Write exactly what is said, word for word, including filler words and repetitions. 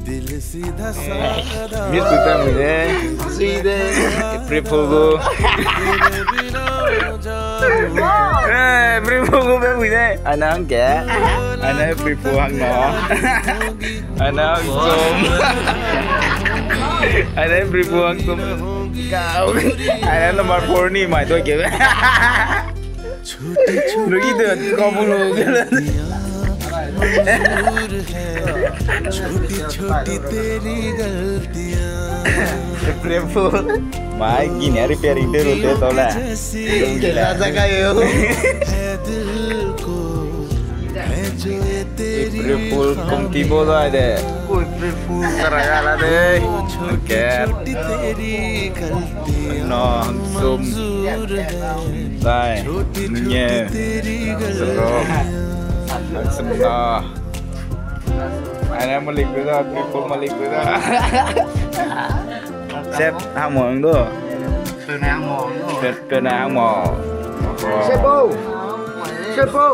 Miss Puipa mui de. Sui de. April Fool gu. Eh, April Fool gu be mui de. Anang ke. Anang April Fool hang no. Anang som. Anang April Fool hang som. Kau. Anang number four ni mai to ke. Lugi de, kau bu lu. छोटी छोटी तेरी गलतियां। April Fool. Mai gine repairing de ru te to le. Kela za kai yo. है दिल को, है जो ये तेरी April Fool kum ti bo dai de. April Fool kara ga la de. छोटी छोटी तेरी गलतियां मंजूर है। Dai, nye, zero, hangsem da. Aine malik be da, April Fool malik be da. Sep, hangmo ang do. Pe, pe na hangmo. Sepo. Sepo.